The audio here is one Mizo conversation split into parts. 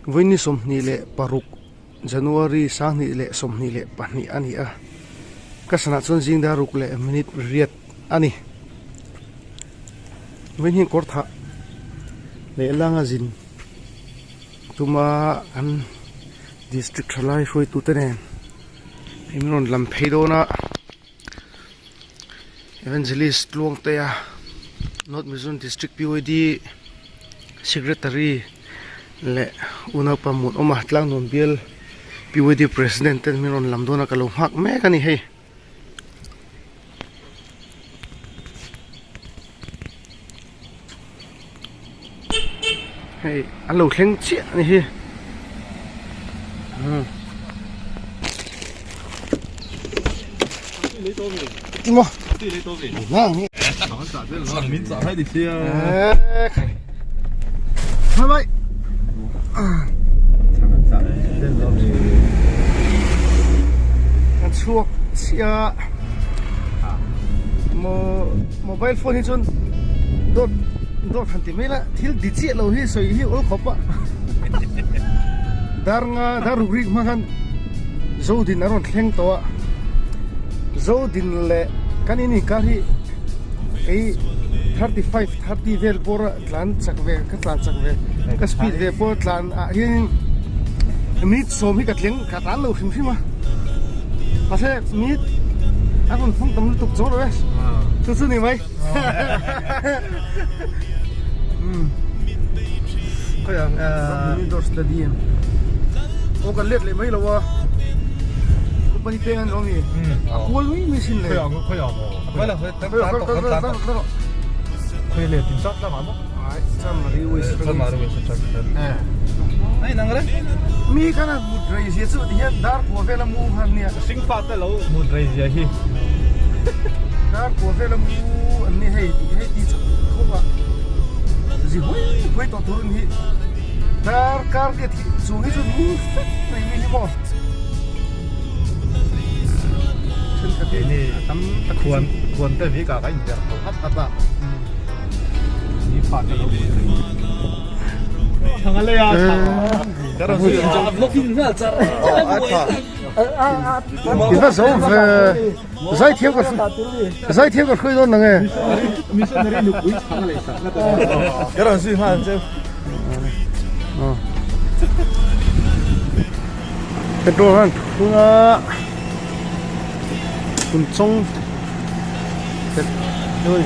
Vawiin 26 January 2022 a ni a, ka sanah chuan zing dar ruk leh minute riat a ni. Vawiin hian kawr thah leh langa zin tuma kan district thalai hruaitute nen min rawn lam phei dawn a. Evangelist Tluangtea North Mizoram District PYD Secretary leh unaupa Muanawma Tlangnuam bial PYD President ten min rawn lam dawn a ka lo nghak mek a ni hei. Hei an lo thleng chiah a ni hi. Timo. Nang ni. Bye bye. Kan chhuak chiah mo mobile phone hi chuan dawt dawt han ti mai la thil di chiah lo hi sawi hi awl khawp a dar nga dar ruk rik hma khan Zodin a rawn thleng tawh a Zodin leh kan in inkar hi kei 35 30 vel bawr a tlan chak ve ka tlan chak ve ka speed ve pawh tlan ah hianin minute sawm hi ka tleng ka tlan lo hrim hrim a mahse minute a rawn hmang tam lutuk chaw lo e chu chu ni mai aw kan let leh mai lo a company peng an awm i a kual mai mai sin le Mi khan a mut rei zia chu ti hian dar kua vela mu khan nia. Hring fa te lo mut rei zia hi. Dar kua vela mu an ni hei tih hei ti chak khawp a. Zi hui hui tawh tur an hi. Dar kar te thih chung hi chu mu fek mai mi hi maw. Thenkhat hi a tam tak hi chu. Khuan te vi ka ka inper tho hat hat a. Ni fa te lo mut rei. I va zo ve zaithiam ka zaithiam ka hruai dawn nang e. Petrol han thung a phunchawng petrol.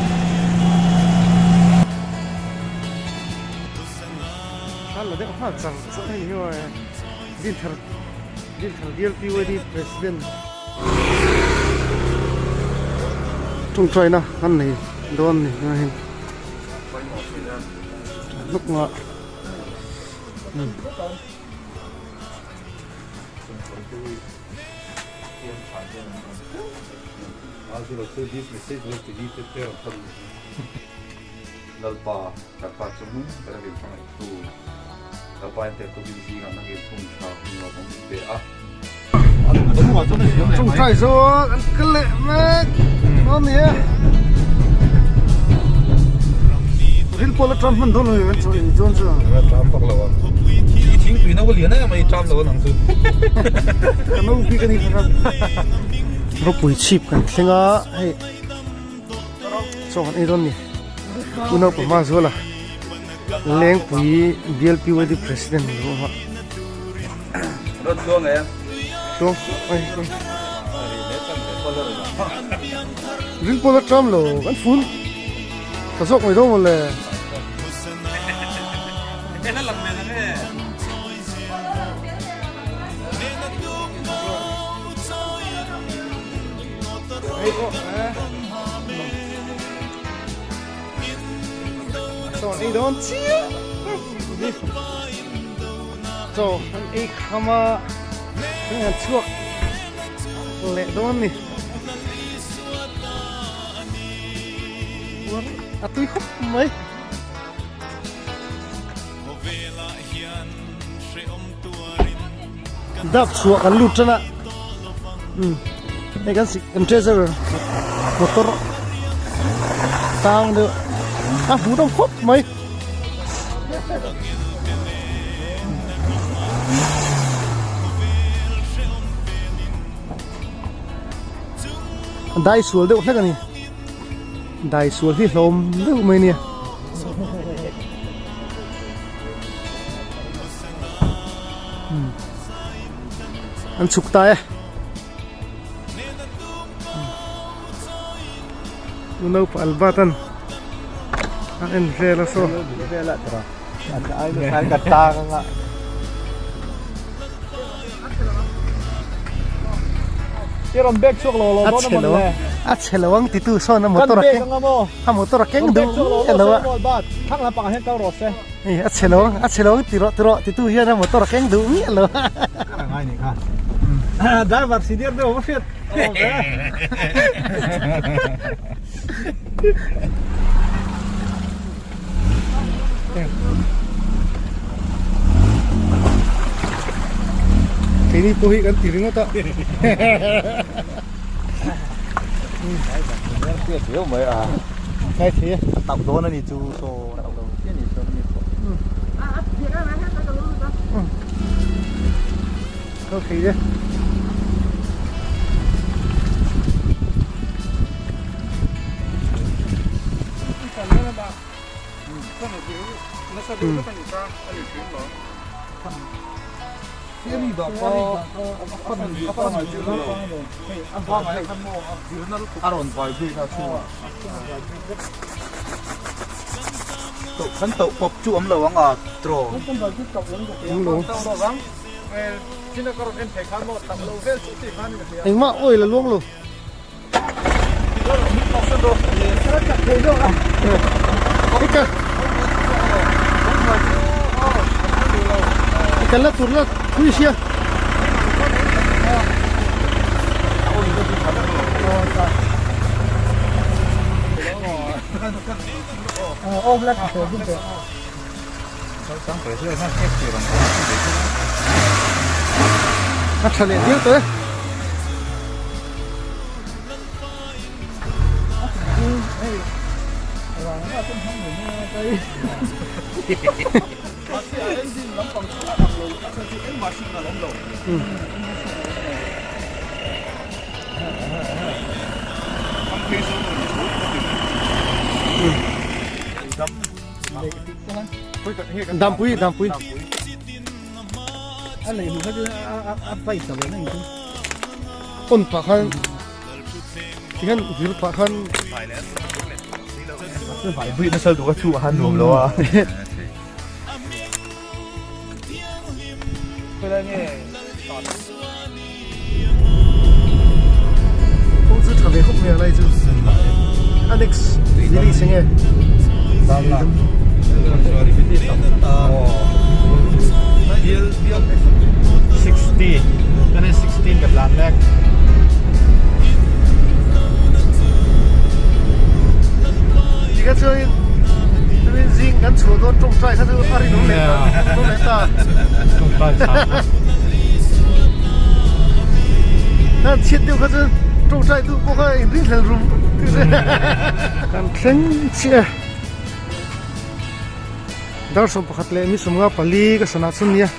A la deuh nghal char char hei hi aw Dinthar Dinthar bial PYD President tawngtaina an nei dawn ni tunah hian hnuk ngah Lalpa, kan pa chu hmun ber a rilhma ngaihtu, Lalpa in tel tumin zingah nang in hun tha hun nuam awm min pe a. Tawngtai zawk an kal leh mek dawn ni e. Ril pawh la tram hman dawn lo kan chaw ei dawn chu. La tram vak lo ang. I thingpui no ka lian em a i tram lo anang chu. Ka no bik a ni kha khan. Ropui chhip kan thleng a hei. Chaw kan ei dawn ni. U naupang hma zuala Lengpui BLPYD President ni bawk a. Rawn tluang em? Tluang ai ai. Ril pawh la tram lo kan fun. Ka zawk mai dawn mawle. Hei pawh eh. Chaw an ei dawn chiah chaw an ei kham a heng an chhuak leh dawn ni a tui khawp mai. Dap chhuah kan lut tan a umm hei kan sik kan treasure motor tang deuh a hmuh deuh khawp mai. Dai sual deuh hlek a ni. Dai sual hi hlawm deuh mai nia. An chhuk ta e. Unaupa Albert an a en vel a saw. A chhe lo ang titu sawn a motor a keng a motor a keng duh miah lo a hei a chhe lo ang a chhe lo ang ti rawh ti rawh titu hian a motor a keng duh miah lo a. Driver senior deuh a hriat Keini pawh hi kan ti ringawt a. Ngai thei e. A tauh dawn a ni chu saw a tauh lo chiah a ni chuan a mi pawh. Kal thei e. Kan tauh pawp chu awm lo ang a trawh. Engmah oil a luang lo. Kan la tur la thui sia. A tha leh viau tawh e. Dampui dampui. A lei hmu kha chu a fight ta ve na in chu. On pah khan tikhan vir pah khan Vai bui nasal duh ka chu a han nuam lo a. Kawng chu tha ve khawp mai a lai chu Annex release enge Tikha chuanin tumin zing kan chhuah dawn tawngtai kha chu a rinawm leh ta rinawm leh ta. Kan chhiat deuh kha chu tawngtai duh pawh kha inringhlel rum kan thleng chiah e. Dar 11 leh mi 54 ka sanah chuan nia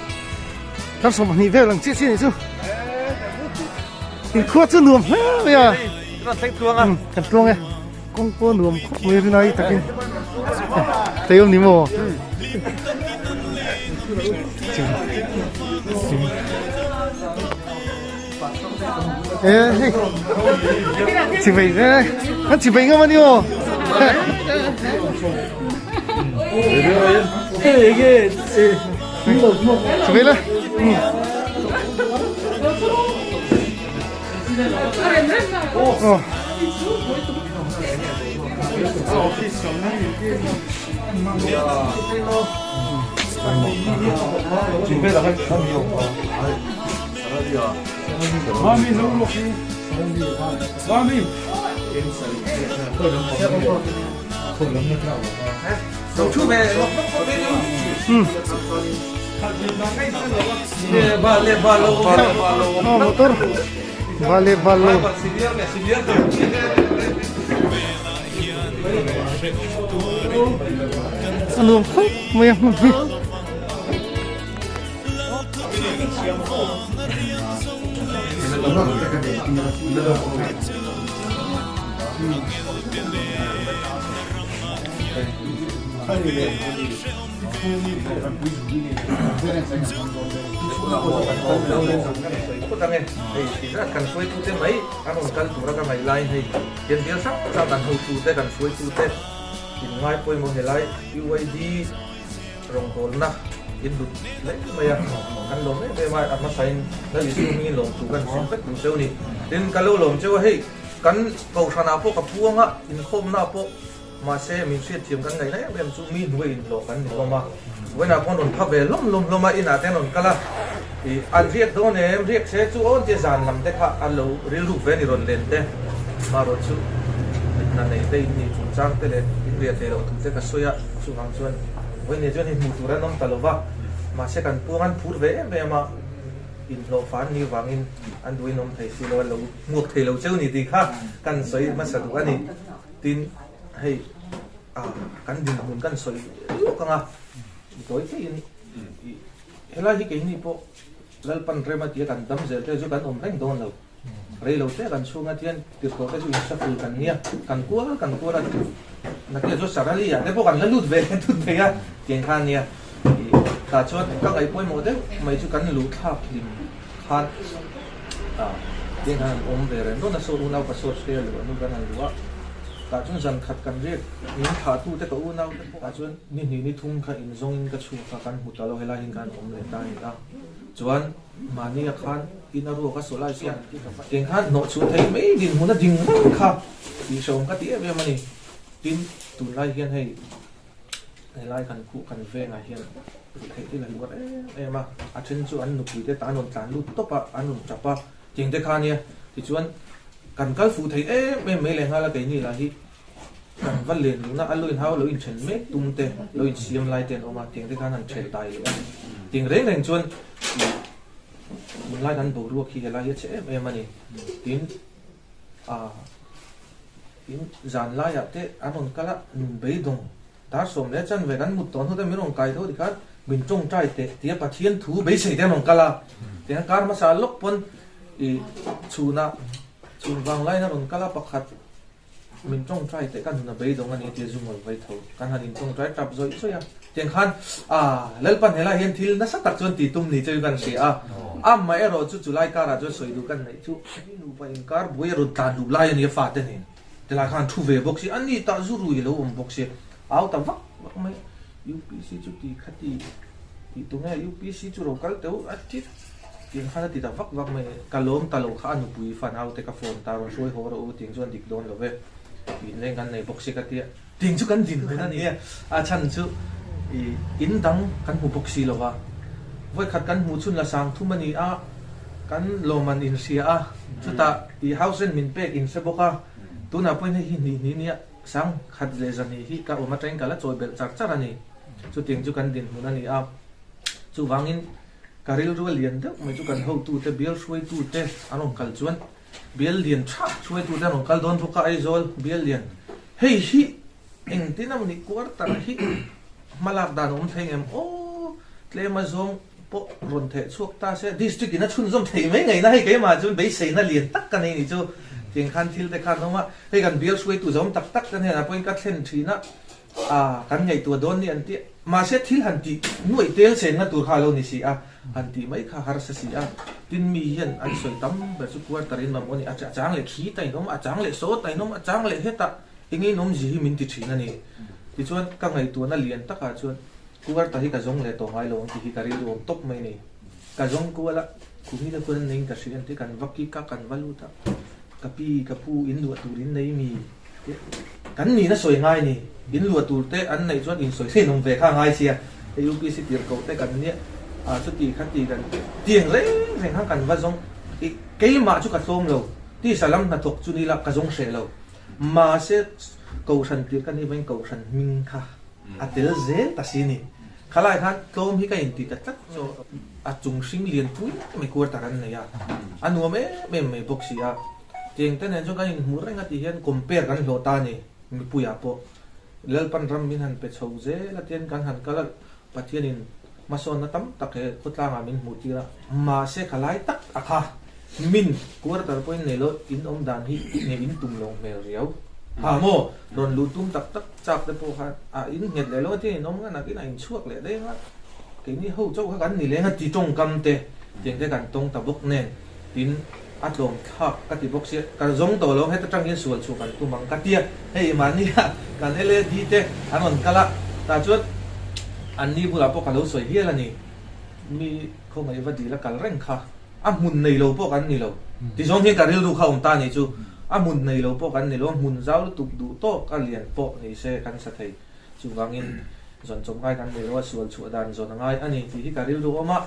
dar 12 vel ang chiah chiah anih chu. Inkhua chu nuam hle mai a. Kan tluang e. Kawng pawh nuam khawp mai rinai takin thei awm ni maw? E hei chi vei e an chi vei ngam ani aw chi vei le Aw. Motor vale valo a nuam khawp mai a hmun hi. Kan hruaitute mai an rawn kal tura ka ngaih laiin hei hian bial hrang hrang kan hotute kan hruaitute in ngai pawimawh helai UID rawngbawlna in lut hle mai a, kan lawm em em a, a hmasain Lal Isu hmingin lawmtu kan hrilh vek duh cheu a ni. Tin, ka lo lawm cheu a, hei kan kohhranah pawh ka puang a, inkhawmnaah pawh mahse min hriatthiam kan ngaihna em em chu mi hnuai inhlawh kan ni hlawm a, vawiinah pawh an rawn pha ve hlawm hlawm hlawm a, inah te an rawn kal a, ih an riak dawn em, riak se chu awn tia zan lam te kha an lo rilruk ve a ni rawn len te, marawh chu hna nei te in nih chungchang te leh in riah theih loh thu te ka sawi a, chuvang chuan vawiinah chuan hei hmuh tur an awm ta lo va, mahse kan puang an phur ve em em a, inhlawh fa an nih vangin an duhin awm thei si lo, an lo hmuak thei lo cheu ni tih kha kan sawi hmasa duh a ni. Tin, hei ah kan dinhmun kan sawi lawk ang a, tawi theihin helai hi keini pawh Lalpan rem a tia kan dam zel te chu kan awm reng dawn lo. Rei lo te kan chhunga tian tirhkoh te chu insaful kan nia, kan kual kan kual a, nakia chu Sarali ah te pawh kan la lut ve leh tut thei a tiang kha ania. Tah chuan ka ngaih pawimawh deuh mai chu kan luh thlak hlim khan ah tiang khan an awm ve reng dawn a, saw unau ka sawt te a luh a hnu kan han luh a, tah chuan zan khat kan riak min thlah tu te ka unau te pawh tah chuan ni hnih ni thum kha inzawng in ka chhuak a, kan hmu ta lo helai hian kan awm leh ta a ni a, chuan mahni a khan in a ruak a saw lai chuan tiang khan hnawh chhuah theih mai dinhmun a ding reng kha tih hrehawm ka ti em em a ni. Tin, tunlai hian hei helai kan khuh kan vengah hian ruh theih thil a luar em em a, a then chu an nupui te tan rawn tlan lut tawp a, an rawn tap a, tiang te kha ania. Tichuan kan kal fuh thei em em mai leh nghal a keini lah hi kan va len luhna a lo inhau lo inthen mek tum te lo insiam lai te an awm a, tiang te khan han thelh dai leh a ni. Tiang reng reng chuan ih tunlai kan boruak hi helai hi a chhe em em a ni. Tin, ah. Tin, zan laiah te an rawn kal a, nun beidawng dar 10 leh chanve kan mut tawh hnu te min rawn kai tho tikhan min tawngtai teh tia Pathian thu beisei te an rawn kal a. Tiang kar hmasa lawk pawn i chhunah chhun vang laiin a rawn kal a, pakhat min tawngtai teh ka nun a beidawng a ni tia zu ngawl vai tho kan han intawngtai tap zawih zawih a. Tiang khan ah Lalpan helai hian thil nasa tak chuan tih tum ni chu kan hria a, amaherawh chu chulai karah chuan sawi duh kan neih chu mi nupa inkar buai a rawn tlan duh lai a nia fate nen tilai khan thu ve bawk si a ni tah zu rui lo awm bawk si au ta vak vak mai UPC chu ti kha ti tih tu nge UPC chu ro kal teuh a ti tiang khan a ti ta vak vak mai ka lawm ta lo kha a nupui fanau te ka phone ta rawn hruai haw rawh u tiang chuan dik dawn lo ve inleng kan nei bawk si ka tia. Ting chu kan din hun a ni a, a chhan chu i in dang kan hmu bawk si lo va. Vawikhat kan hmuh chhun la sang thum a ni a, kan lawm an inhria a, chutah i house rent min pek inhre bawk a, tunah pawhin hei hi hnih hnih nia sang khat leh zahnih hi ka awm atangin ka la chawi belh char char a ni. Chutiang chu kan dinhmun a ni a, chuvangin ka rilru a lian deuh mai chu kan hotute, bial hruaitute an rawn kal chuan Bial lian tha hruaitute an rawn kal dawn bawk a, Aizawl bial lian hei hi engtin emaw ni quarter hi hmalak dan a awm thei ngem aw tlem a zawng pawh rawn theh chhuak ta se district in a chhunzawm thei mai ngaihna hei keimah chuan beiseina lian tak ka nei ni chu tiang khan thil te khan a awm a, hei kan bial hruaitu zawm tak tak te hnenah pawhin ka thlen thin a. A, kan ngaihtuah dawn ni an ti. Mahse thil han tih nuaih tel chenna tur kha a lo ni si a, han tih mai kha harsa si a. Tin mi hian an sawi tam ber chu quarter in mamawh a ni. A chang leh khi ta in awm, a chang leh saw ta in awm, a chang leh hetah eng in awm zi hi min ti thin a ni. Tichuan ka ngaihtuahna lian takah chuan quarter hi ka zawng leh tawh ngai lo ang tih hi ka rilru awm tawp mai a ni. Ka zawng kual a, khumi te khuan an nei in ka hria an ti, kan va kik a, kan va lut a, ka pi, ka pu in luah tur in nei mi? Kan nihna sawi ngai ni, in luah tur te an neih chuan in sawi thein awm ve kha ngai sia, hei UPC tirhkoh te kan nia, ah chuti khati kan tiang reng reng khan kan va zawng, i keimah chu ka tlawm lo, tisa lam hnathawk chu ni la ka zawng hreh lo, mahse kohhran tir ka nih vangin kohhran hming kha a tel zel ta si ni, khalai khan tlawm hi ka inti ta tlat chu a chung hring lian pui mai quarter an nei a, a nuam em em mai bawk si a. Tiang te nen chuan kan inhmuh reng a tih hian compare kan hlawh ta a ni mipuiah pawh. Lalpan ram min han pe chho zel a tian kan han kal a, Pathianin hmasawnna tam tak he khawtlangah min hmuh tir a, mahse kha lai tak a kha. Min quarter pawhin nei lo in awm dan hi nge in tum lo hmel riau. Ha maw? Rawn luh tum tak tak chak te pawh khan a in nghet leh lo a tia in awm nga nakin a in chhuak leh daih anga keini ho chauh kha kan ni leng a ti tawngkam te tiang te kan tawng ta bawk nen tin a tlawm thlak ka ti bawk sia ka zawng tawh lo heta tang hian sual chhuah kan tum ang ka tia hei mahnia kan LAD te an rawn kal a tah chuan anni bulah pawh ka lo sawi hial a ni mi khawngaih va dil a kal reng kha. A hmun nei lo pawh kan ni lo. Tizawng hian ka rilru kha awm ta a nih chu. A hmun nei lo pawh kan ni lo, a hmun zau lutuk duh tawk a lian pawh ni se kan sa thei. Chuvangin zawn chawp ngai kan nei lo a, sual chhuah dan zawn a ngai a ni tih hi ka rilru awm a.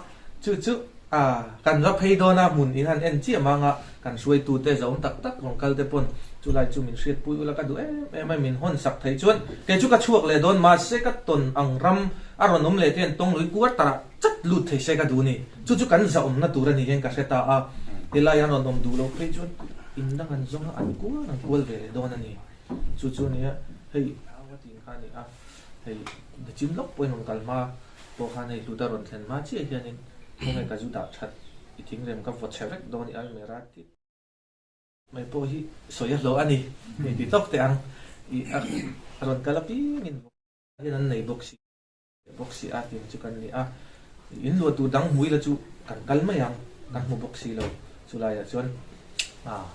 Chu chu a kan va phei dawn a, hmun in han en chiah mang a, kan hruaitute zawm tak tak rawn kal te pawn chulai chu min hriatpui ula ka duh em em a, min hawn sak theih chuan kei chu ka chhuak leh dawn mahse ka tawn ang ram a rawn awm leh te hian tawnglui kuar tarah chat lut thei se ka duh ni. Chu chu kan zahawmna tur a ni hian ka hre ta a, helai an rawn awm duh loh phei chuan in dang an zawng a, an kual an kual ve leh dawn a ni. Chu chu nia hei au a tih kha a ni a, hei nichin lawk pawhin rawn kal hma pawh khan hei hlut a rawn thlen hma chiah hianin khawnge ka zu dah that i thingrem ka vaw chhe vek dawn i almera tih mai pawh hi sawi a hlawh a ni hei ti tawk teh ang i a rawn kal apiangin hian an nei bawk si. Bawk si a tih chu kan ni a, in luah tur dang hmui la chu kan kal mai ang, kan hmu bawk si lo. Chulaiah chuan ah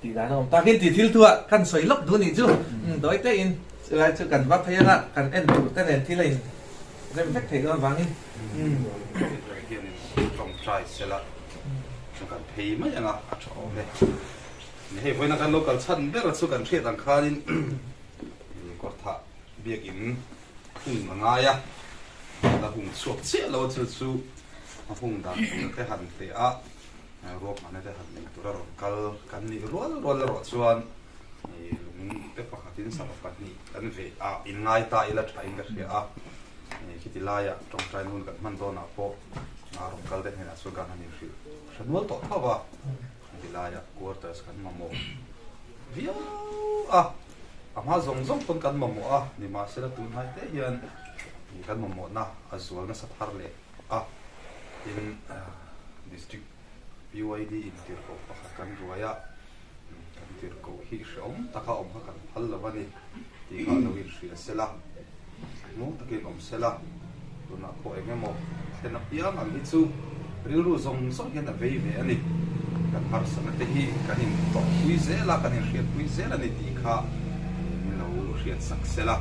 tih dan a awm takin tih thil thu ah kan sawi lawk duh nih chu dawi te in chulai chu kan va phei anga kan en tur te nen thil a in rem vek theih dawn vangin. Hianin tawngtai sela chu kan phei mai anga a tha awm e. Hei vawiina kan lo kal chhan ber chu kan hriat ang khanin kawrthah biakin Hung a ngai a, la hung chhuak chiah lo a chu chu a hung dan tur te han teh a, ruahmanna te han nei tura rawn kal kan nih rual rual erawh chuan lung te pakhatin sava pahnih kan veh a, in ngai ta ila tha in ka hria a, khiti laiah tawngtai nun kan hman dawnah pawh rawn kal te hnenah chuan kan han inhrilh hre nual tawh tho va, khiti laiah quarters kan mamawh viau a. A hma zawng zawng pawn kan mamawh a, nimahsela tunhnai te hian kan mamawhna a zual nasa thar leh a, tin District PYD in tirhkoh pakhat kan ruai a, kan tirhkoh hi hrehawm taka awm kha kan phal lo a ni tih kha lo inhria sela, Hmuh takin awm se la, tunah pawh eng emaw thlen apiang ang hi chu rilru zawng zawng hian a vei ve a ni. Kan harsatna te hi kan intawhpui zel a, kan inhriatpui zel a ni tih kha min lo hriatsak se la.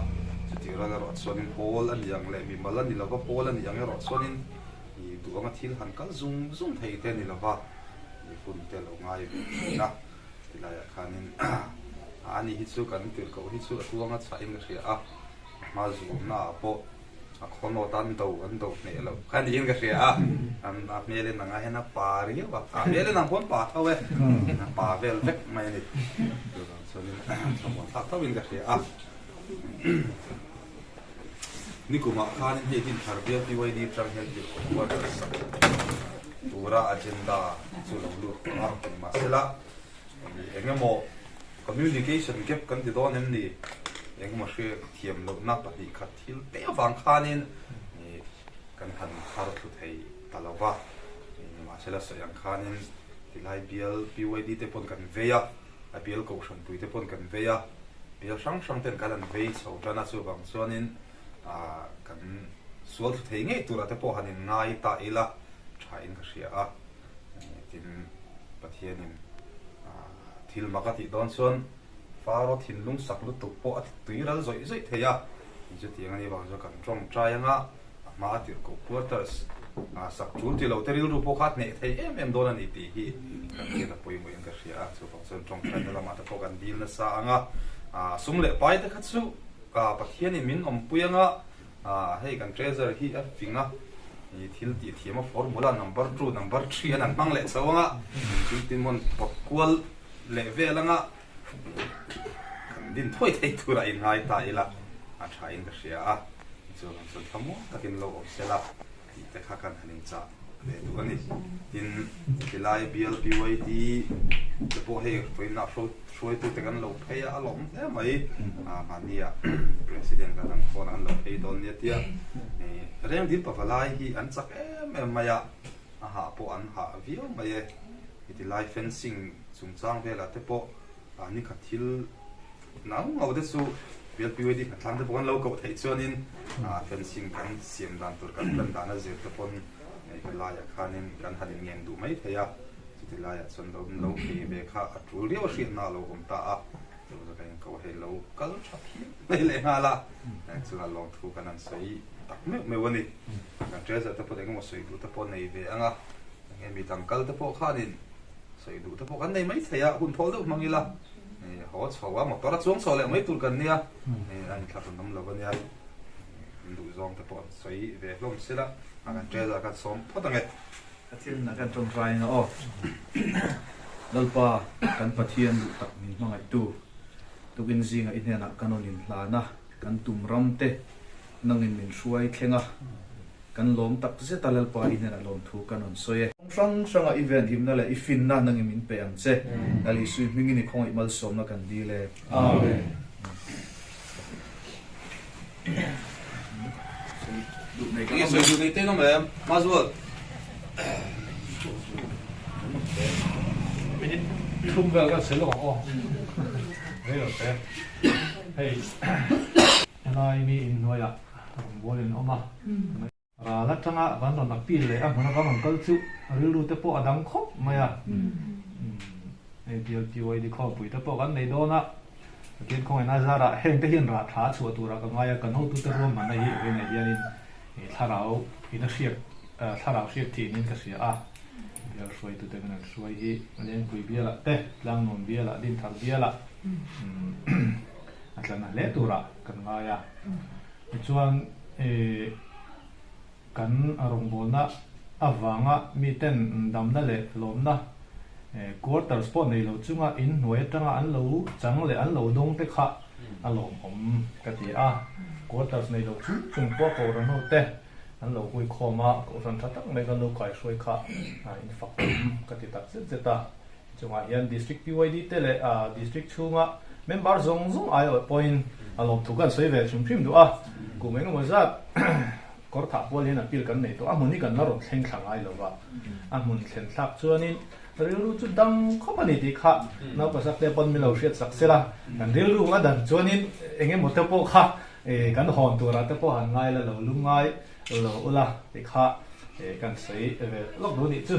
Chutih ral erawh chuanin pawl a ni ang leh mimal a ni lova, pawl a ni ang erawh chuanin duh anga thil han kal zung zung thei te a ni lova, hun te a lo ngai ve thin a. Tilaiah khanin a ni hi chu kan tirhkoh hi chu a tuanga chhahin ka hria a, a hma zuamna ah pawh a khawnawt an do an do hneh loh kha niin ka hria a, an a hmel en ang ah hian a pa riau a, a hmel en ang pawn pa tho e, a pa vel vek mai a ni. Chuvang chuanin thlamuan thlak tho in ka hria a. Nikumah khanin hei Dinthar bial PYD atang hian tirhkoh quarters sak tura agenda chu lo lut tawh a, nimahsela eng emaw communication gap kan ti dawn em ni, eng emaw hriat thiam lohna pahnih khat thil te avang khanin kan han thar thlu thei ta lo va, nimahsela sawi ang khanin tilai bial PYD te pawn kan vei a. A bial kohhranpui te pawn kan vei a, bial hrang hrang ten kan han vei chho tan a, chuvang chuanin kan sual thlu thei ngei turah te pawh han in ngai ta ila tha in ka hria a, tin Pathianin thil mak a tih dawn chuan Faro thinlung sak lutuk pawh a tui ral zawih zawih thei a, chutiang a nih vang chuan kan tawngtai anga. A hma a tirhkoh quarters a sak tul ti lo te rilru pawh kha a hneh thei em em dawn a ni tih hi kan hriat a pawimawh in ka hria a, chuvang chuan tawngtaina lamah te pawh kan dil nasa ang a, sum leh pai te kha chu Pathianin min awmpui ang a, hei kan treasure hi a fing a, thil tih thiam a formula number two, number three an han hmang leh chho ang a, engtin maw an pawt kual leh vel ang a, kan din thuai thei turah inngai ta ila a tha in ka hria a. Chuan chuan thlamuang takin lo awm sela tih te kha kan han inchah ve duh a ni. Tin, tilai bial PYD te pawh hei vawiinah hruaitute kan lo phei a, a lawm hle mai. Mahnia President kan han phone a, an lo phei dawn nia tia Rengdil pavalai hi an chak em em mai a, a hah pawh an hah viau mai e. Heti lai fencing chungchang velah te pawh ni khat thil nau ngau te chu bial PYD hnatlang te pawh kan lo koh theih chuanin fencing kan siam dan tur kan plan dan a zir te pawn helaiah khanin kan han inngen duh mai thei a, chuti laiah chuan lo lo phei ve kha a tul riau a hriatna a lo awm ta a, chu chu ka inkoh hei lo kal tha phian mai leh nghal a, chungah lawmthu kan han sawi tak meuh meuh a ni. Kan treasure te pawh engemaw sawi duh te pawh nei ve ang a. Enge mi dang kal te pawh khanin sawi duh te pawh kan nei mai thei a, hun thawl deuh hmang ila haw chho a, motor a chuang chho leh mai tur kan nia, a inthlahrun awm lo a nia, in duh zawng te pawh an sawi ve hlawm sela, a kan treasure khan sawm phawt ange. Ka thil na kan tawngtai anga aw. Lalpa kan Pathian duh tak min hmangaihtu, tukin zinga i hnenah kan rawn inhlan a, kan tum ram te nangin min hruai thleng a, Kan lawm tak zet a Lalpa i hnenah lawmthu kan rawn sawi e. Kawng hrang hranga i venhimna leh i finna nangin min pe ang che. Lal Isui hmingin i khawngaih malsawmna kan dil e. Amen. Enge sawi duh nei te nawm em? Mazual. Minute thum vel kan sawi lawk ang aw. Rei lo te. Hei. Helai mi inhnuaiah rawngbâwl in awm a, ral aṭanga kan rawn appeal leh a hmuna kan rawn kal chu rilru te pawh a dang khawp mai a. Hei BLPYD khawmpui te pawh kan nei dawn a, Pathian khawngaihna zarah heng te hian rah tha a chhuah turah ka ngai a, kan hotute ruahmanna hi vawiinah hianin thlarau in a hriat thlarau hriat thinin ka hria a, bial hruaitute min an hruai hi Lengpui bialah te, Tlangnuam bialah, Dinthar bialah a tla na hle turah kan ngai a. Tichuan kan rawngbawlna avanga miten damna leh lawmna quarters pawh nei lo chunga inhnuai atanga an lo chang leh an lo dawng te kha a lawmawm ka ti a. Quarters nei lo chung chung pawh kohhran ho te an lo hui khawm a, kohhran tha tak mai kan lo kaihruai kha infakawm ka ti tak zet zet a. Chungah hian District PYD te leh District chhunga member zawng zawng aiawh pawhin a lawmthu kan sawi ve hrim hrim duh a, kum engemaw zat kawr thah pual hian appeal kan nei tawh a, hmun hi kan la rawn thleng thla ngai lo va, a hmun thlen thlak chuanin rilru chu dang khawp a ni tih kha naupasak te pawn min lo hriat sak sela, kan rilru a dan chuanin engemaw te pawh kha kan hawn turah te pawh han ngai la lo lungngai lo ula tih kha kan sawi ve lawk duh nih chu.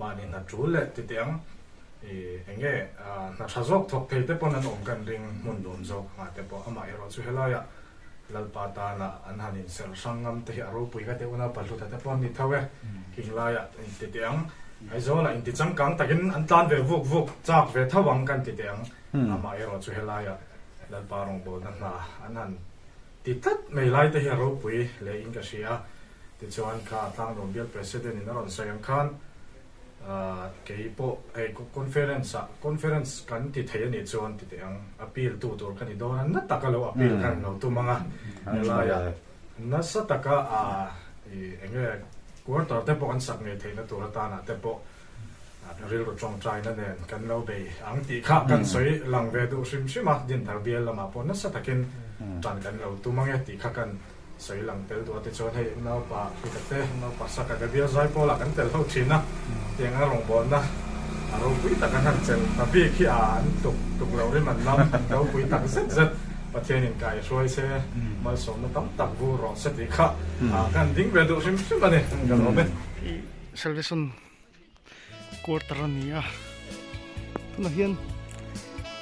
Mahni hna tul leh ti teh ang i enge hna tha zawk thawk thei te pawn an awm kan ring hmun nuam zawk anga te pawh amah erawh chu helaiah Lalpa tana an han inserh hrang ngam te hi a ropui ka teh una Pahlutha te pawh an ni tho e king laiah inti teh ang Aizawlah inti changkang takin an tlan ve vuk vuk chak ve tho ang kan ti teh ang amah erawh chu helaiah Lalpa rawngbawlna hna an han ti tlat mai lai te hi a ropui leh in ka hria. Tichuan kha Tlangnuam Bial President in a rawn sawi ang khan kei pawh hei conference ah conference kan ti thei a nih chuan ti teh ang appeal tu tur ka ni dawn a, na taka lo appeal khan lo tum ang a, helaiah nasa taka eng nge quarter te pawh kan sak ngei theihna tur atana te pawh rilru tawngtaina nen kan lo bei ang tih kha kan sawi lang ve duh hrim hrim a, Dinthar Bial lamah pawh nasa takin tan kan lo tum ang e tih kha kan Sawi lang tel duh a tichuan hei naupa Peter te naupa Saka te bial zai pawlah kan tel ho thin a, tiang a rawngbawlna a ropui tak an han chelh ta bik hi a an tuk tuk loh rim an lam ropui tak zet zet Pathianin kai hruai se malsawmna tam tak vur rawh se tih kha kan ding ve duh hrim hrim a ni ka lawm e. Salvation quarter a ni a tunah hian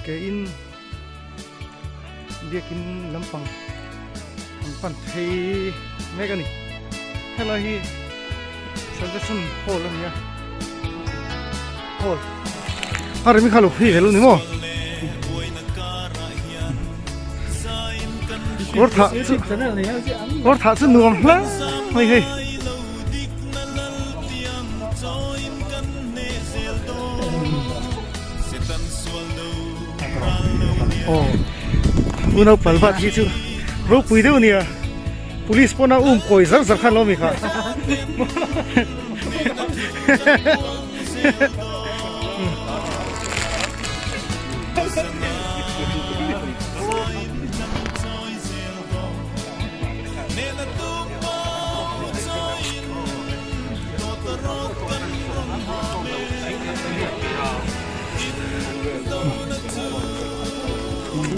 ke in biakin lampang an pan phei mek a ni helai hi salvation hall a ni a hall a remi kha lo phei ve lo ni maw kawr thah chu kawr thah chu nuam hle mai hei. Aw unau pal vat hi chu ropui deuh ania police pawn a um kawi zar zar khan lo mi kha A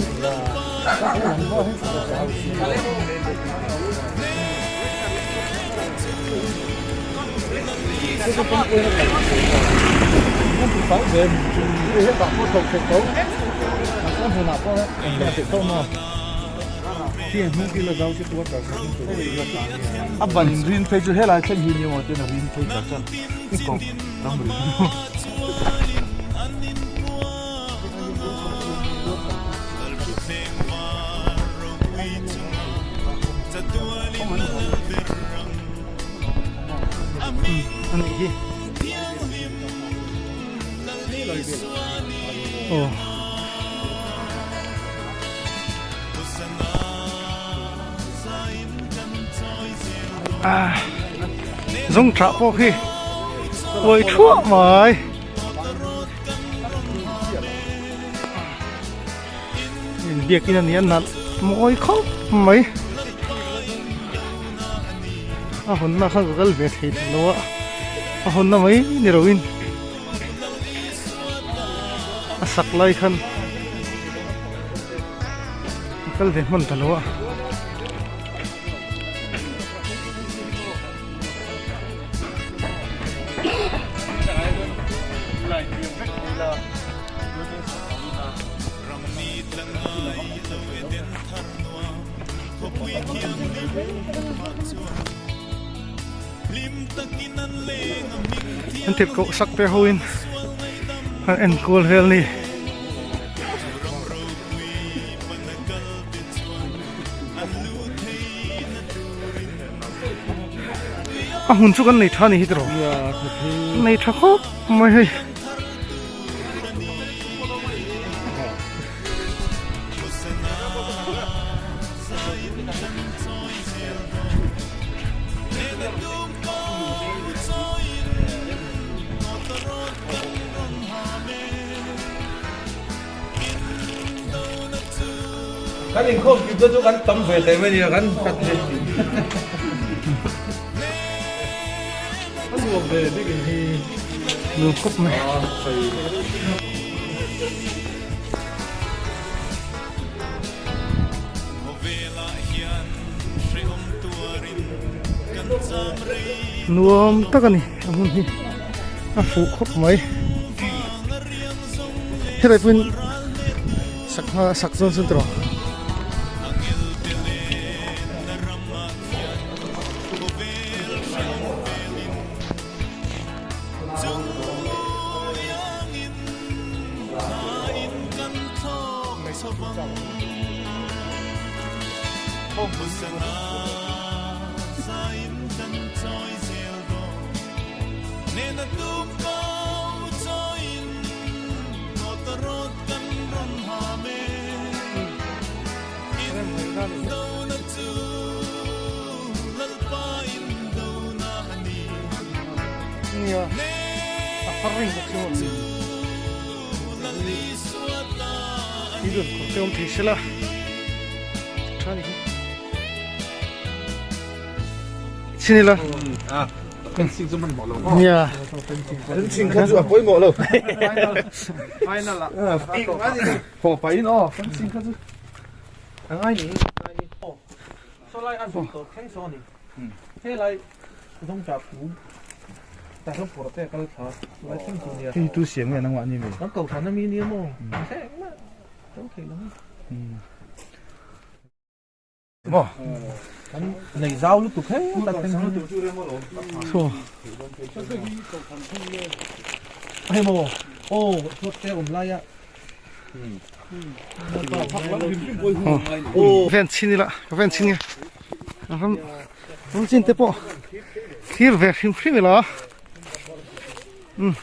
ban rin phei chu helai thleng hi nia maw ten a rin phei char char kawng ramri Anih hi aw ah zung tha pawh khi uai thuah mai biakin a ni a nalh mawi khawp mai a hawnna kha ka kal ve thei ta lo a a hawnna mai ni lo in a sak lai khan ka kal ve hman ta lo a. An tirhkoh sak te ho in an en kual vel ni. A hmun chu kan nei tha ni hi tiraw? Nei tha khawp mai hei. Kan inkhawm kip te chu kan tam ve teh mai nia kan khat ve. A nuam ve bik in hi. Nuam khawp mai. Nuam tak a ni a hmun hi a fuh khawp mai. Helai pawhin sangha sak zawn chuan tiraw. Nia a far ring bawk si maw Tui rawn kawr te awm thei sela tha ni hi Chhin ila Fencing chu hmanhmawh lo Nia Fencing kha chu a pawimawh lo Final ah Haw pahin aw fencing kha chu a ngai ni Saw lai a zui tawh thleng saw a ni Helai zawngṭah phum tah hian pawrh te a kal thla lai thleng chu nia. Hei tu siam nge nangmah ni mi? Kan kohhran ami nia maw? Mahse engmah to thei lo ang. Maw? Kan nei zau lutuk he tak thleng chu. Saw. Hei maw? Aw chhuat te awm lai a. Ven chhin ila ka ven chhin nge ram ram chin te pawh thlir ve hrim hrim ila um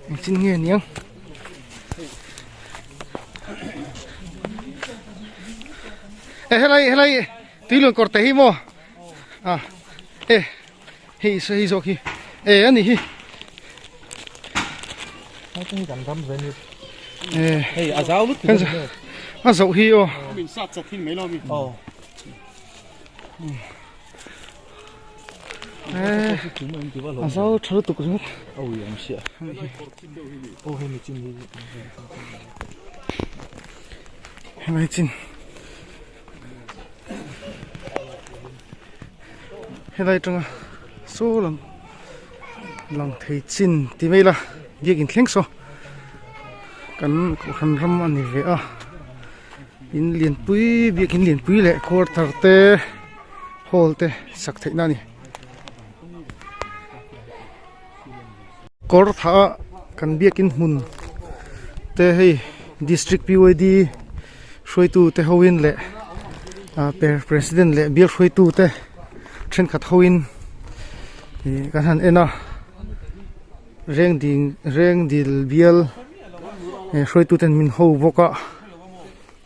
engchin nge niang e helai helai tuiluan kawr te hi maw a e Hei hei zawk hi e ani hi. Hei a zau lutuk a A zauh hi aw. Min sat chat hin mai lo mi. Aw. Eh a zau tha lutuk ringawt. Aw i ang sia. Aw hei mi chin hi. Helai chin helai atanga saw lam lang thei chin ti mai ila biakin thleng saw kan kohhran ram a ni ve a in lianpui biakin lianpui leh quarter te hall te sak theih na a ni. Kawr thah a kan biakin hmun te hei district PYD hruaitu te ho in leh ah president leh bial hruaitu te thenkhat ho in ih kan han en a reng ding reng dil bial hruaitu ten min ho bawk a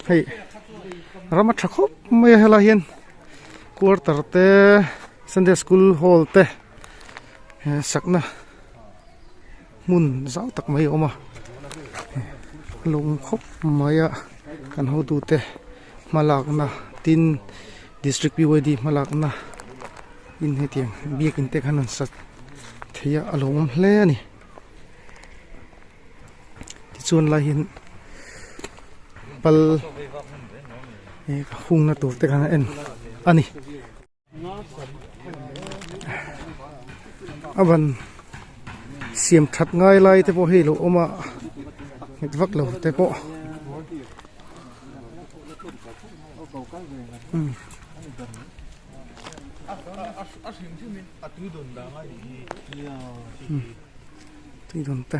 hei ram a tha khawp mai a helai hian quarter te sunday school hall te. He sakna hmun zau tak mai a awm a lung khawp mai a kan hotute hmalakna tin district PYD hmalakna in hetiang biakin te khan an sa thei a a lo awm hle a ni tichuan lai hian pal hungna tur te khan a en a ni. A ban siam that ngai lai te pawh hei lo awm a nghet vak lo te pawh tui dawn te.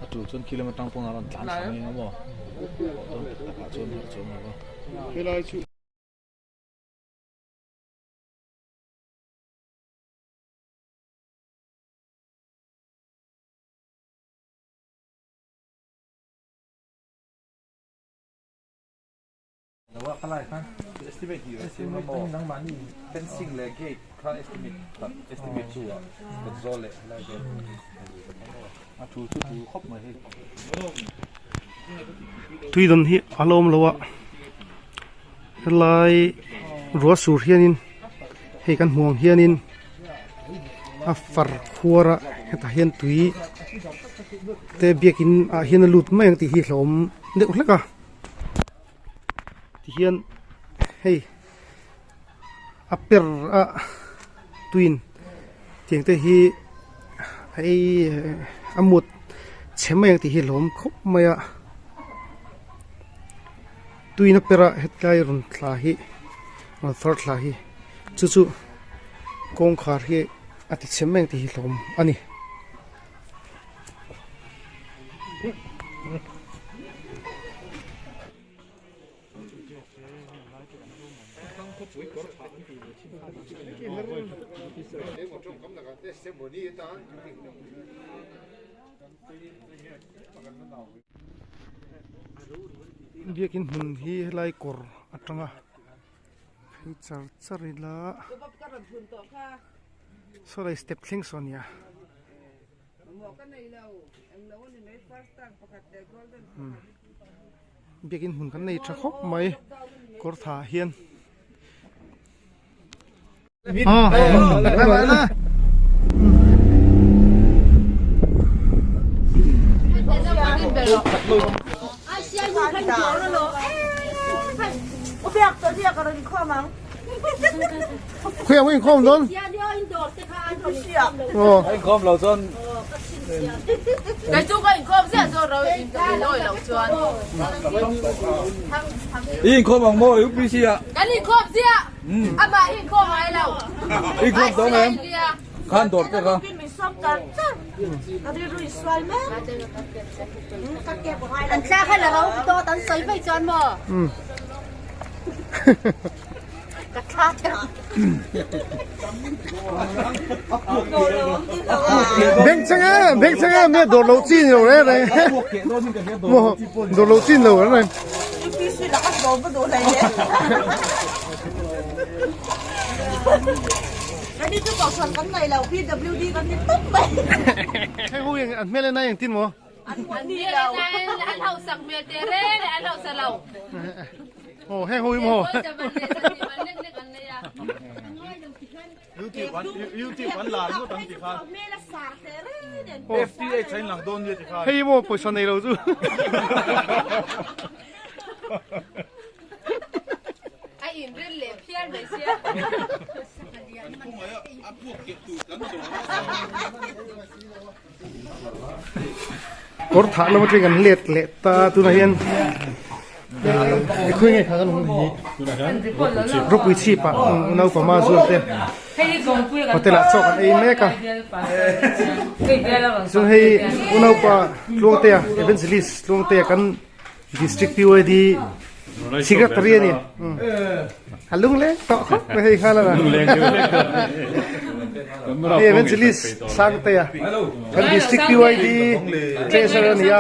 A tul chuan khi lam atang pawn a rawn tlan thla mai ang a maw dawn tak takah chuan harh chuang lo va. Tui dawn hi a la awm lo a helai ruah sur hianin hei kan hmuh ang hianin a far khuar a hetah hian tui te biakin ah hian a lut mai ang tih hi hlauhawm deuh hlek a tihian hei a per a tuin tiang te hi a ei a mut chhe mai ang tih hi hlauhawm khawp mai a tuin a per a hetlai rawn thla hi rawn far thla hi chu chu kawngkhar hi a ti chhe mai ang tih hi hlauhawm a ni. Biakin hmun hi helai kawr atanga phei char char ila saw lai step thleng saw ania. Biakin hmun kan nei tha khawp mai kawr tha ah hian. Khawi ang inkhawm dawn? Inkhawm lo chuan Kei chu ka inkhawm ziah chuan ro in lawi lo chuan. I inkhawm ang maw UPC ah? Kan inkhawm ziah. Amah hi inkhawm ngai lo. Inkhawm dawn em? Khan dawr te kha. An thla kha la ro dawt an sawi mai chuan maw? Ka thla ther. Beng cheng e, beng cheng e, me dawr lo chin lo re re. Mo dawr lo chin lo re re. bo duh hlei le. Kan ni chu kohhran kan nei lo PWD kan ni tawp mai. Hei ho eng an hmel en ai engtin maw? An hmel en ai an hausak hmel teh reng leh an hausa lo. Aw heng ho hi maw? YouTube an YouTube an lar ngawt ang ti khan. FTH a inlang dawn nia ti khan. Hei maw pawisa nei lo chu. A inrin leh phian mai sia. Kawr thah lam atangin kan let leh ta tunah hian khawi nge kha kan awm hi ropui chhip ah naupang zual te hotel ah chaw kan ei mek a chuan hei unaupa tluangtea evangelist tluangtea kan district PYD secretary a ni a lungleng tawh khawp mai hei kha la hei evangelist sangtea kan district PYD treasurer a ni a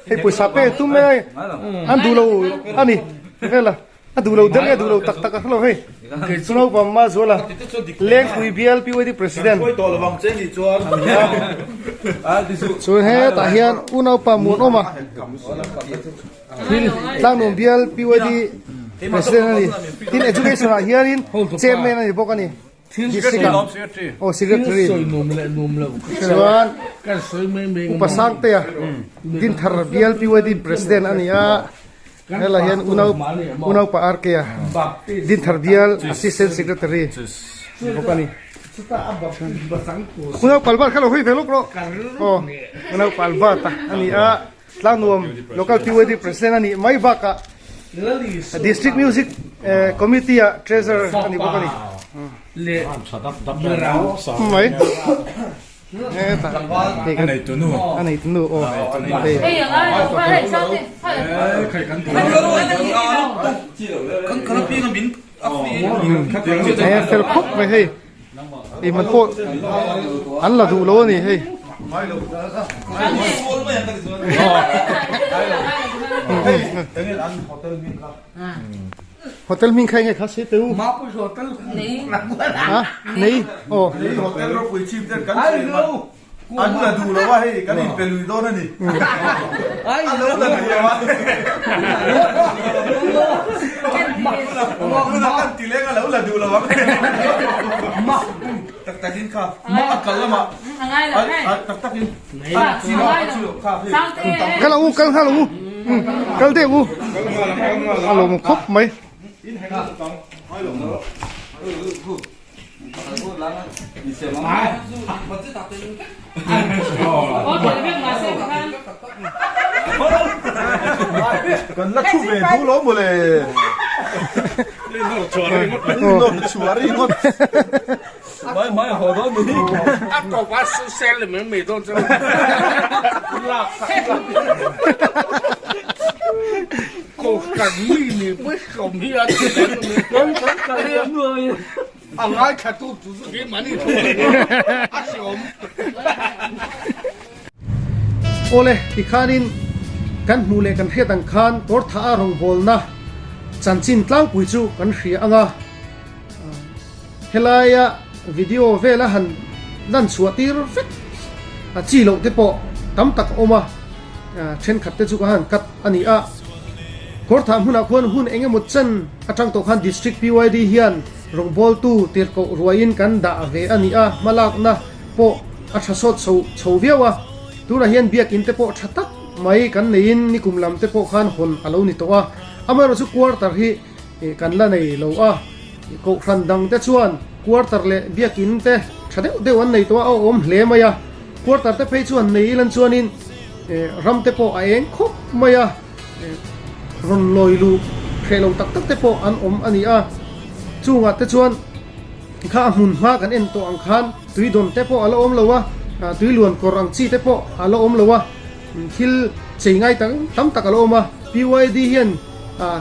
hei pawisa pe tum mai a an duh lo a ni vela. A duh lo der nge duh lo tak tak a hrelo hei. Chu naupang mah zual a Lengpui bial PYD President chuan hetah hian unaupa Muanawma thil Tlangnuam bial PYD President a ni. Tin Education ah hianin Chairman a ni bawk a ni. District ah aw Secretary chuan Upa Sangtea Dinthar bial PYD President a ni a. Helai hian unau unaupa RK a Dinthar bial Assistant Secretary ni bawk a ni. Unau Palvat kha lo hawi ve lawk rawh. Aw unau Palvat a a ni a Tlangnuam Local PYD President a nih mai bakah District Music Committee ah Treasurer a ni bawk a ni. Mai. A nei tunu a nei tunu aw hei hei fel khawp mai hei ih man pawh an la duh lo a ni hei Hotel hming kha enge kha se teu? Mapui hotel nei. Ha nei aw. Nei hotel ropui chhip ten kan sawi man. An la duh lo a hei kan inpe lui dawn a ni. An lo la duh lo a. Tuna kan ti leng a lo la duh lo ang. Tak takin kha a kal lamah tak takin Kal ang u, kal nghal ang u. Kal deuh u. A lawm khawp mai. Kan la thu ve duh lo mawle. Nawr chhuah ringawt. Mai mai haw dawn ni. A tawp a su sel leh mai mai dawn chuan lak sak la. Kohhran mi ni pui hlawm hi a ti reng a ni. Kan kan kal hi a ngaithla tu chu chu keimah ni thu a hreawm. Awle, tikhanin kan hmuh leh kan hriat ang khan Kawrthah a rawngbawlna chanchin tlangpui chu kan hria ang a. Helaia video vela han lan chhuah tir vek a chi loh te pawh tam tak a awm a, thenkhat te chu ka han cut a ni a. Kawrthah hmunah khuan hun eng emaw chen atang tawh khan District PYD hian rawngbawltu tirhkoh ruaiin kan dah ve a ni a, hmalakna pawh a tha sawt chho chho viau a. Tunah hian biakin te pawh tha tak mai kan neiin nikum lam te pawh khan hawn a lo ni tawh a, amaherawhchu quarter hi Kan la nei lo a, kohhran dang te chuan quarter leh biakin te tha deuh deuh an nei tawh a, a awm hle mai a, quarter te phei chuan nei ilan chuanin ram te pawh a eng khawp mai a, rawn lawi luh hreh lo tak tak te pawh an awm a ni a, chungah te chuan kha a hmun hma kan en tawh ang khan tui dawn te pawh a la awm lo a, tui luan kawr ang chi te pawh a la awm lo a. Thil chei ngai tam tak a lo awm a, PYD hian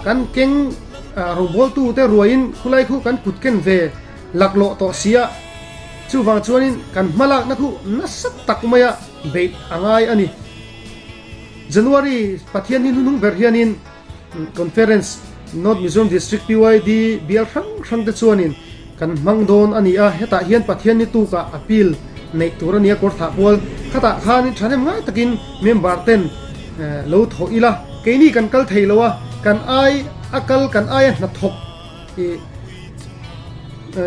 kan keng rawngbawltute ruaiin khulai khu kan kut ken ve laklawh tawh si a, chuvang chuanin kan hmalakna khu nasa tak maia beih a ngai a ni. January Pathian hi hnuhnung ber hianin Conference North Mizoram District PYD bial hrang hrang te chuanin kan hmang dawn a ni a, hetah hian Pathian ni tukah appeal neih tur a ni a, kawrthah pual khatah khanin thahnem ngai takin member ten lo thawh ila, keini kan kal thei lo a, kan ai a kal kan aia hnathawk ih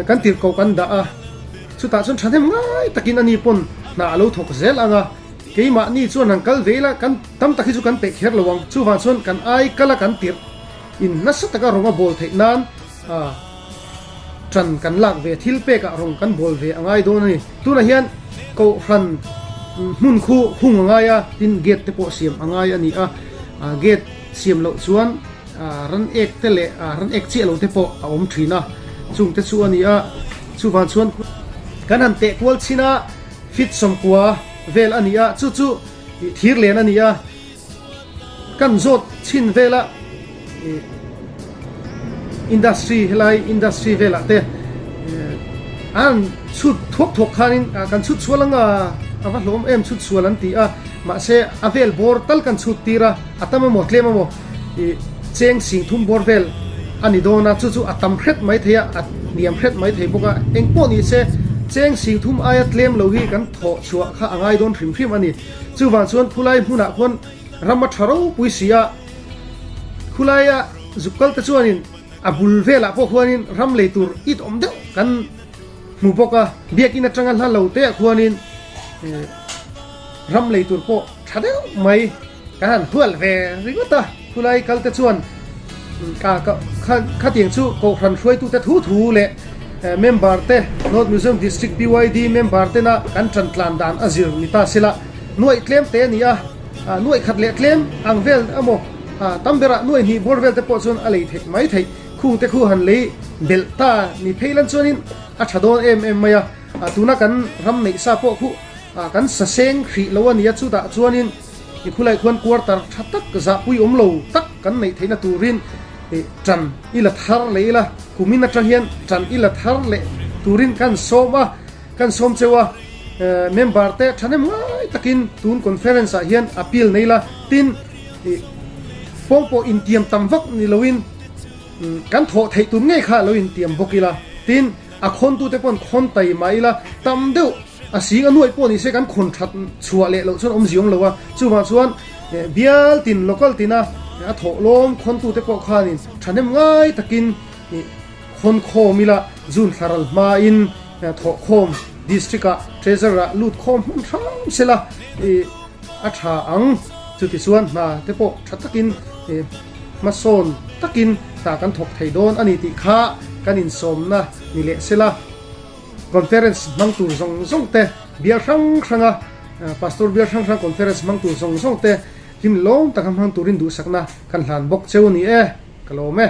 kan tirhkoh kan dah a, chutah chuan thahnem ngai takin ani pawn hna a lo thawk zel ang a. Keimahni chuan han kal ve ila kan tam tak hi chu kan peih kher lo ang. Chuvang chuan kan ai kal a kan tirh in nasa taka rawng a bawl theih nan tan kan lak ve thil pekah rawng kan bawl ve a ngai dawn a ni. Tunah hian Kohhran hmun khu hung a ngai a, tin gate te pawh siam a ngai a ni a. Gate siam loh chuan ran ek te leh ran ek chiah lo te pawh a awm thin a, chung te chu a ni a. Chuvang chuan kan han teh kual chin a. Feet 90 vel a ni a, chu chu thir len a ni a, kan zawt chhin vela industry helai industry velah te an chhut thuak thuak khanin kan chhut chhual anga a va hlawm em chhut chhual an ti a, mahse a vel bawr tal kan chhut tir a, a tam emaw tlem emaw cheng sing thum bawr vel a ni dawn a, chu chu a tam hret mai thei a, a hniam hret mai thei bawk a, eng pawh ni se cheng sing thum aia tlem lo hi kan thawh chhuah kha a ngai dawn hrim hrim a ni. Chuvang chuan khulai hmunah khuan ram a tha ropui si a, khulaia zuk kal te chuanin a bul velah pawh khuanin ram lei tur it awm deuh kan hmu bawk a, biakin atanga hla lo te ah khuanin ram lei tur pawh tha deuh mai. Kan han hual ve ringawt a, khulai kal te chuan ka khatiang chu Kohhran hruaitute thu thu leh member te North Mizoram District PYD member tena kan tan tlan dan a zir ni ta sela, nuaih tlem te a ni a, nuaih khat leh tlem ang vel emaw tam berah nuaih hnih bawr vel te pawh chuan a lei theih mai theih, khung te khu han lei belh ta ni phei lan chuanin a tha dawn em em mai a, tuna kan ram neih sa pawh khu kan saseng hrih lo a ni a, chutah chuanin. I khulai khuan quarter tha tak zahpui awm lo tak kan neih theihna turin tan i la thar leh ila, kumin atang hian tan i la thar leh turin kan sawm a, kan sawm cheu a, member te thahnem ngai takin tun conference ah hian appeal nei la, tin pawngpawh intiam tam vak ni loin kan thawh theih tur ngei kha lo intiam bawk ila, tin a khawntute pawn khawn tai mah ila tam deuh A sing a nuaih pawh ni se kan khawn that chhuah leh loh chuan awmzia awm lo a, chuvang chuan bial tin local tina a thawh lawm khawntute pawh khanin thahnem ngai takin khawn khawm ila June thla ral hmain thawh khawm district ah treasurer ah lut khawm hman hram sela a tha ang, chuti chuan hna te pawh tha takin hmasawn takin hna kan thawk thei dawn a ni tih kha kan insawmna ni leh sela. Conference hmang tur zawng zawng te, bial hrang hranga Pastor bial hrang hrang conference hmang tur zawng zawng te hlim lawm taka hmang turin duhsakna kan hlan bawk cheu a ni e, ka lawm e.